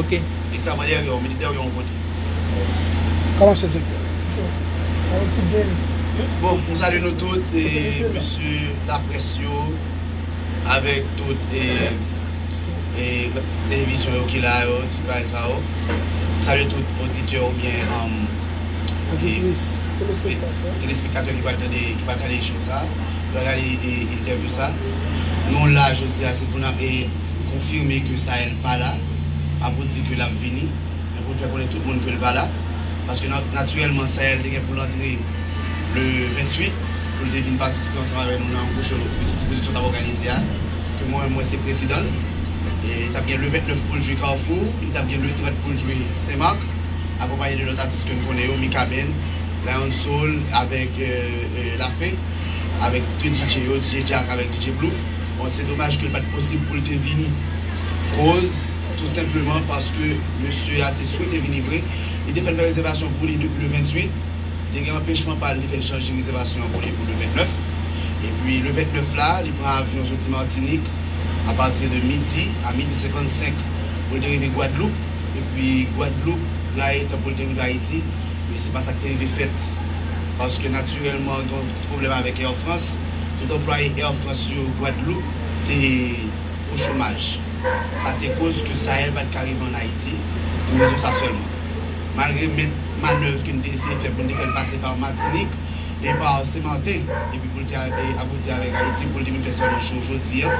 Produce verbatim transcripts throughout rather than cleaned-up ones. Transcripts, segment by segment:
Ok. Egzakteman, dèyè w, mete dèyè w yon kote. Kòman se, direktè? Bon, m salye nou tout, e, mesye laprès yo, avèk tout, e, e, televizyon yo ki la yo, tout bagay sa yo. M salye tout oditè oubyen, um, Oditris. Telespektatè ki pral tande, ki pral gade show sa, ki pral gade, e, entèvyou sa. Nou la jodi a, se pou n ap, e, konfime ke Sahel pa la. Pa pou di ke l ap vini, men pou n fè konnen tout moun ke l pa la. Paske na- natirèlman, Sahel te gen pou l antre le venntuit, pou l te vin patisipe ansanm avèk nou nan yon show City Production t ap òganize a, ke mwen menm mwen se prezidan l. E li t ap gen le vennèf pou l jwe Carrefour, li t ap gen le trant pou l jwe Senmak, akonpaye de lòt atis ke n konnen yo, Mikaben, Lion Soul, avèk, e, e, Lafe, avèk de D J yo, D J Jack avèk D J Blue. Bon, se domaj ke l pa t posib pou l te vini. Koz, tou senpleman paske mesye a te swete vini vre. Li te fè n fè rezèvasyon pou li depi le venntuit. Te gen anpechman pa l, li fè n chanje rezèvasyon an pou li pou le vennèf. Epi le vennèf la, li pran avyon soti Matinik apati de midi, a midi senkannsenk, pou l te rive Gwadloup. Epi Gwadloup, la etan pou l te rive Ayiti, men se pa sa k te rive fèt. Paske natirèlman, gen yon ti pwoblèm avèk Air France. Tout anplwaye Air France yo Gwadloup te o chomaj. Sa te koz ke Sahel pa t ka rive ann Ayiti pou rezon sa sèlman. Malgre mèt manèv ke n te eseye fè pou n te fè l pase pa Matinik e pa Senmaten, epi pou l te a- e abouti avèk Ayiti, pou l te vin fè sèlman show jodi a,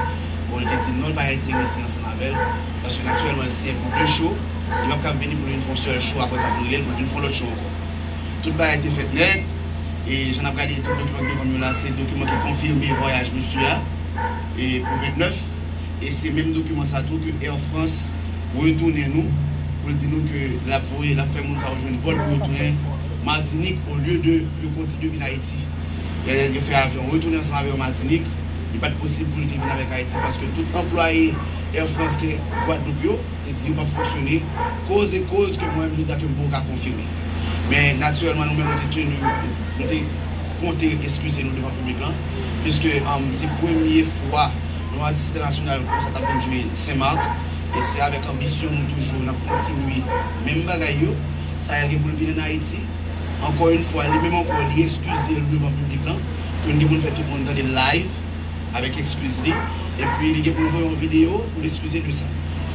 bon, l te di non, l pa enterese ansanm avè l, paske natirèlman, l siyen pou de show, li p ap kab vini pou l vin fè yon sèl show, apre sa pou l rele l pou l vin fè yon lòt show ankò. Tout bagay te fèt nèt, e jan n ap gade tout dokiman ki devan m yo la, se dokiman ki konfime vwayaj misye a, e pou vennèf, e se menm dokiman sa tou ke Air France retounen nou, pou l di nou ke l ap voye, l ap fè moun sa yo jwenn vòl pou yo tounen Matinik, olye de yo kontinye vin Ayiti. Yo, yo fè avyon retounen ansanm avè yo Matinik, li pa t posib pou l te vin avèk Ayiti, paske tout anplwaye Air France ke Gwadloup yo, te di yo p ap fonksyone, koz e koz ke mwen menm jodi a ke m poko ka konfime. Men natirèlman, nou menm, nou te teni, nou te konte eskize nou devan piblik lan, piske, um, se premye fwa yon atis entènasyonal konsa t ap vin jwe Senmak, e se avèk anbisyon nou toujou n ap kontinye menm bagay yo. Sahel gen pou l vin ann Ayiti. Ankò yon fwa, li menm ankò, li eskize l devan piblik lan, ke n gen pou n fè tout moun tande l live, avèk eskiz li, epi li gen pou l voye yon videyo pou l eskize de sa.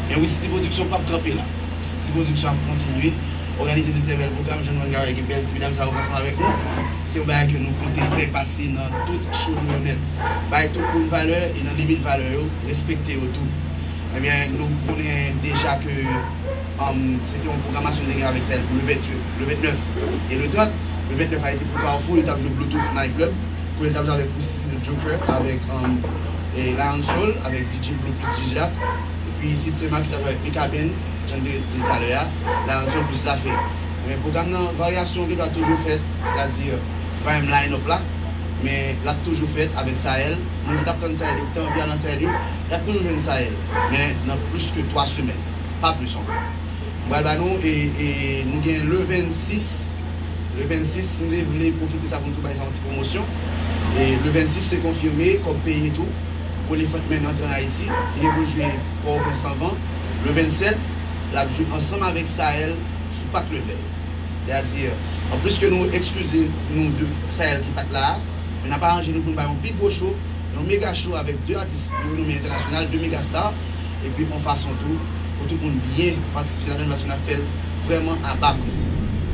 Men Wi City Production p ap kanpe la. Wi City Production ap kontinye òganize de trè bèl pwogram, jan nou wè gen bèl ti medam sa yo ansanm avèk nou. Se yon bagay ke nou konte fè pase nan tout show nou yo nèt. Bay tout moun valè e nan limit valè yo, respekte yo tou. Ebyen, nou konnen deja ke, um, se te yon pwogramasyon nou te gen avèk Sahel pou le venntuit, le vennèf e le trant. Le vennèf a rete pou Carrefour, li t ap jwe Bluetooth Night Club, kote li t ap jwe avèk Wi City The Joker, avèk, um, e Lion Soul, avèk D J Blue plus D J Jack. Epi isit se Marc ki t ap jwe avèk Mikaben, jan n te di l talè a, Lion Soul plus Lafe. Men pwogram nan, varyasyon gen dwa toujou fèt, sètadi, se pa menm line-up la, men l ap toujou fèt avèk Sahel. Moun ki t ap tann Sahel yo, ki te anvi al nan Sahel yo, y ap toujou jwenn Sahel, men nan plis ke twa semèn, pa plis ankò. M pral ba nou, e, e nou gen le vennsis, le vennsis, m te vle pwofite sa pou m tou bay sa yon ti pwomosyon. E le vennsis, se konfime, kòb peye tou, pou Elephant Man antre ann Ayiti. Li gen pou l jwe Pòtoprens anvan. Le vennsèt, l ap jwe ansanm avèk Sahel sou Park Level. Sètadi, anplis ke nou eskize nou de Sahel ki pa t la a, men n ap aranje nou pou n bay yon pi gwo show, yon mega show avèk de atis de renome entènasyonal, de mega star, epi yon fason tou pou tout moun byen patisipe ladann paske n ap fè l vrèman a ba pri.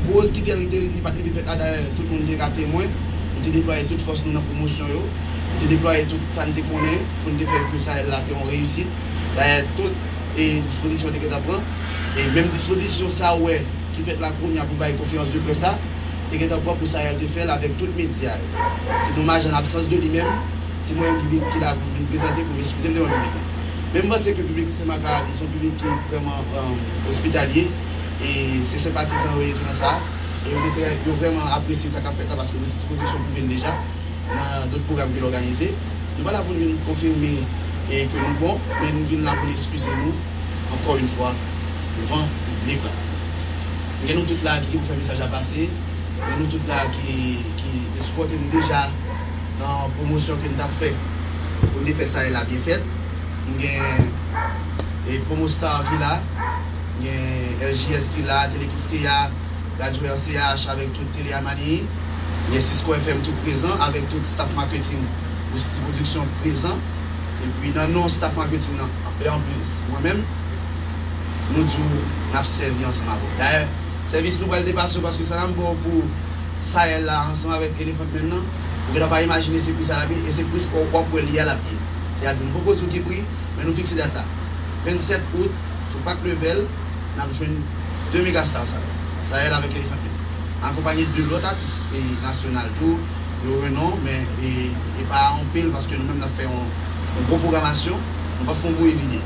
Koz ki fè l rete, li pa t rive fèt la, dayè, tout moun te ka temwen, nou te deplwaye tout fòs nou nan pwomosyon yo, nou te deplwaye tout sa n te konnen pou n te fè ke Sahel la te yon reyisit. Dayè, tout, e, dispozisyon te gentan pran, e menm dispozisyon sa w wè ki fèt la kounye a pou bay konferans de près la, te gentan pran pou Sahel te fè l avèk tout medya yo. Se domaj, an absans de li menm, se mwen menm ki vin, ki la pou m vin prezante, pou m eskize m devan piblik la. Men m panse ke piblik Senmak la, li se yon piblik ki vrèman, um, ospitalye, e se senpatizan yo ye tou nan sa, e yo te trè, yo vrèman apresye sa k ap fèt la, paske Wi City Production pwouve l deja nan dòt pwogram ke l òganize. Nou pa la pou n vin konfime, e, ke nou bon, men nou vin la pou n eskize nou, ankò yon fwa, devan piblik la. M gen nou tout la ki gen pou fè mesaj la pase, m gen nou tout la ki, ki te sipòte m deja nan pwomosyon ke n t ap fè pou n te fè Sahel la byen fèt. M gen, e, Promo Star ki la, Gen L J S ki la, Tele Kiskeya, Radyo R C H avèk tout Tele Amani. Gen Cisco F M tout prezan avèk tout staff marketing pou City Production prezan. Epi nan non staff marketing nan, e anplis mwen menm, nou di w n ap sèvi ansanm avè w. Dayè, sèvis nou pral depase w paske sa n ap ba w pou Sahel la ansanm avèk Elephant Man nan, ou gentan pa imajine se pri sa l ap ye, e se pri w ap wè li a l ap ye. Sètadi nou poko di w ki pri, men nou fikse dat la. Vennsèt out, sou Park Level, n ap jwenn de megastar sa yo. Sahel avèk Elephant Man. Akonpanye de lòt atis e nasyonal tou, yo renon, men e, e pa anpil paske nou menm n ap fè yon, yon gwo pwogramasyon, nou p ap fè yon bouyi vide.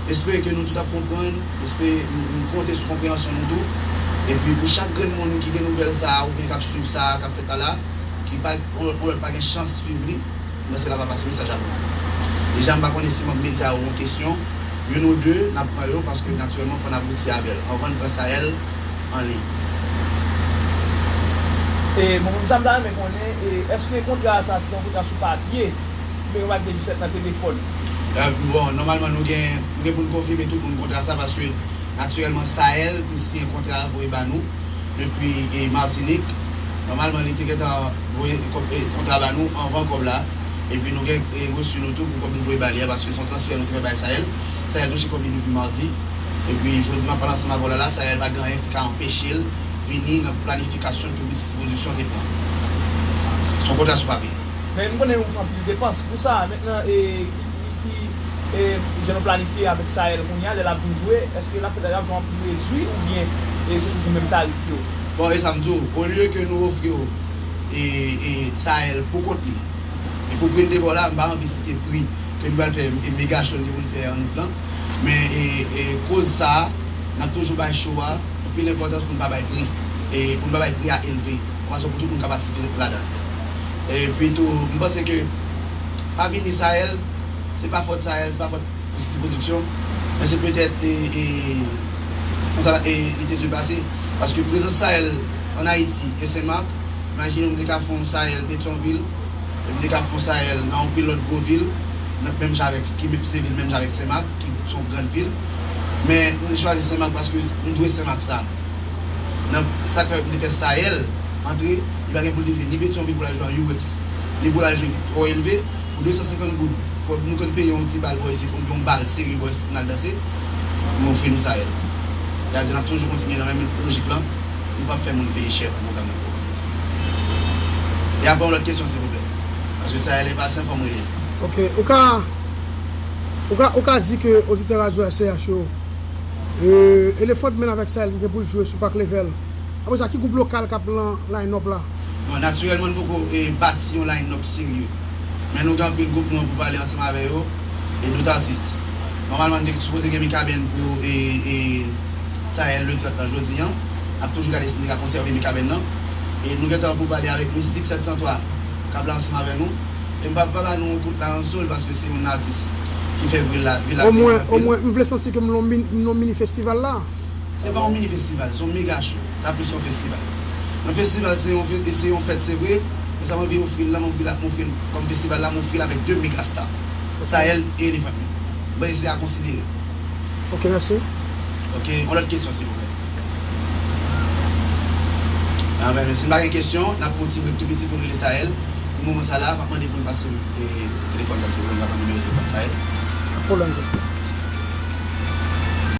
Espere ke nou tout ap konprann, espere, m, m konte sou konpreyansyon nou tou. Epi pou chak grenn moun ki gen nouvèl sa a oubyen k ap swiv sa a k ap fèt la la, ki pa, yon, yon lòt pa gen chans swiv li, mwen se la pa pase mesaj a pou ou. Deja, m pa konnen si manm medya yo gen kesyon, youn ou de, n ap pran yo, paske natirèlman, fò n abouti avè l. Anvan n pran Sahel an liy. E, bon, sa m ta renmen konnen, e, èske kontra sa, se yon kontra sou papye, oubyen yo pa t gen jis fèt nan telefòn? E, bon, nòmalman, nou gen, nou gen pou n konfime tout moun kontra sa, paske, natirèlman, Sahel te siyen kontra a voye ba nou. Depi e, Matinik. Nòmalman, li te gentan voye kòb, e, kontra ba nou anvan kòb la. Epi nou gen e, resi nou tou pou kòb nou voye ba li a, paske se yon transfè nou te fè bay Sahel. Sahel touche kòb li depi madi. Epi jodi m ap pale ansanm avè w la la, Sahel pa t gen anyen ki ka anpeche l vini nan planifikasyon ke Wizkid Production te pran. Se yon kontra sou papye. Men m konnen ou fè anpil depans pou sa. Mentnan, e, ki, ki, ki, e, jan nou planifye avèk Sahel kounye a, lè l ap vin jwe, èske l ap fè, l ap jwe a yon pri redui oubyen e se toujou menm tarif yo? Bon, e sa m di w, olye ke nou ofri w e, e Sahel pou kont li, e pou pri n te ba w la, m pa anvi site pri ke nou pral fè e mega show n gen pou n fè an out lan, men e, e koz sa a, n ap toujou bay show a anpil enpòtans pou n pa bay pri, e pou n pa bay pri a elve, yon fason pou tout moun ka patisipe ladan l. Epi tou, m panse ke pa vini Sahel, se pa fòt Sahel, se pa fòt City Production, men se petèt e, e, konsa e, li te dwe pase. Paske prezans Sahel ann Ayiti e Senmak, imajine w m te ka fè yon Sahel Petyonvil, e m te ka fè yon Sahel nan yon pil lòt gwo vil, nan menm jan avèk, ki se vil menm jan avèk Senmak, ki se yon grann vil. Men m te chwazi Senmak paske m dwe Senmak sa. Nan sa k fè m te fè Sahel antre, li pa gen pou l te vin ni Petyonvil pou l al jwe an U S, ni pou l al jwe twò elve, pou de san senkant goud, pou nou konn peye yon ti bal bò isit, yon bal serye bò isit pou n al danse, m ofri nou Sahel. Sètadi n ap toujou kontinye nan menm lojik lan, nou p ap fè moun peye chè pou pwogram nan pou kòmanse. E apre yon lòt kesyon silvouplè, paske Sahel enpasan fò m rele. Ok, ou ka, ou ka, ou ka di ke oditè radyo S C H yo, e, Elephant Man avèk Sahel ki gen pou l jwe sou Park Level. Apre sa, ki gwoup lokal k ap lan line-up la? Bon, natirèlman, nou poko e, bati yon line-up serye. Men nou gen anpil gwoup nou an pou pale ansanm avè yo, e dòt atis. Nòmalman, nou te sipoze gen Mikaben pou e, e, Sahel le trant lan jodi an. N ap toujou gade si nou te ka konsève Mikaben nan. E nou gentan an pou pale avèk Mistik sèt san twa k ap la ansanm avè nou. E m pa, pa ba nou yon kout la yon sol paske se yon atis ki fè vil la, vil la peye anpil. Omwen, omwen, m vle santi ke m nan yon mini festival la. Se pa yon mini festival, se yon mega show. Sa plis yon festival. Yon festival se yon, se yon fèt, se vre, men sa m anvi ofri l la, m anvi l, m ofri l kòm festival la, m ofri l avèk de mega star. Sahel e Elephant Man. M panse se a konsidere. Ok, mèsi. Ok, yon lòt kesyon, silvouplè? Anben, si n pa gen kesyon, n ap pran yon ti brek tou piti pou n rele Sahel. Pou moman sa la, m ap mande pou n pase e, telefòn sa, silvouplè, m ap pran nimewo telefòn Sahel. Pa gen pwoblèm, Jeff.